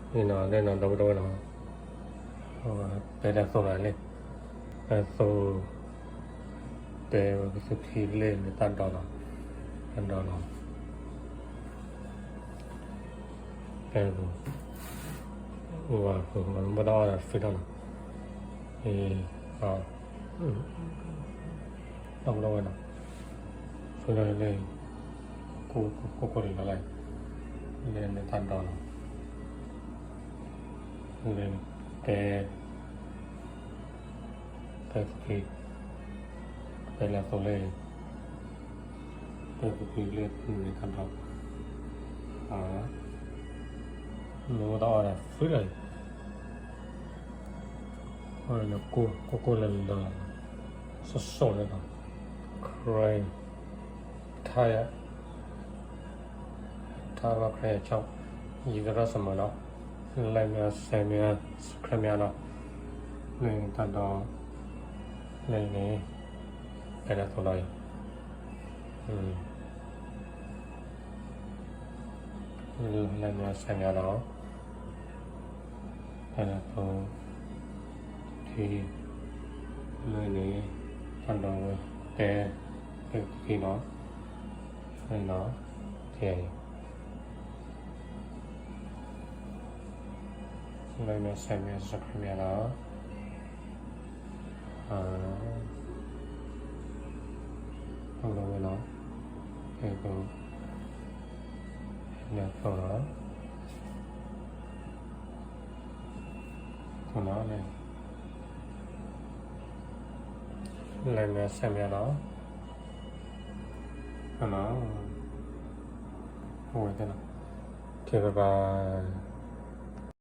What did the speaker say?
န့ၣ်နီၤ ဒီပုၢ်ဒီဝဲၢ်နီၤ, တဲတၢ်သိၣ်လီၤလံ, တၢ်သိၣ်, တဲဝဲပသုခံလၢန့ၣ်တၢ်ဒီနီၤ, တၢ်ဒီနီၤ, တဲပူၤ, ဝၤပူၤ မ့ၢ်တအီၣ်ဒီး free ထီၣ်နီၤ, ဒီပုၢ်ဒီဝဲၢ်နီၤ, free ထီၣ်လံ, ကိၢ်ကိၢ်လံလီၤလံ, လၢန့ၣ်တၢ်ဒီနီၤ, လၢန့ၣ် တဲ တဲသုခံ, တဲလၢသိၣ်လၢ, တဲသုခံလၢန့ၣ်တၢ်ဒီ, မ့ၢ်တအီၣ်ဒီး free လီၤ, ကိၢ်ကိၢ်လၢလီၤ, စိၣ်စိၣ်လၢလီၤ, Karen, ထါယၤ ထါဘၣ် Karen ယသရၣ်စမၢနီၤ, like မ့ၢ် share မ့ၢ် subscribe မ့ၢ်နီၤ, လၢတၢ်ဒီ, လၢန့ၣ်, တဲလၢသိၣ်လီၤအံၤ, လၢန့ၣ် share မ့ၢ်နီၤ, တဲလၢသိၣ်, ခံ, လၢန့ၣ်, တၢ်ဒီဝဲ, တဲ, တဲခံနီၤ, န့ၣ်နီၤ, ကဲ like မ့ၢ် share မ့ၢ် subscribe မ့ၢ်နီၤ, အဝဲနီၤ, ကဲ လၢသိၣ်နီၤ, သိၣ်နီၤ, like မ့ၢ် share မ့ၢ်နီၤ, အဝဲသ့ၣ်နီၤ, ကဲ bye bye.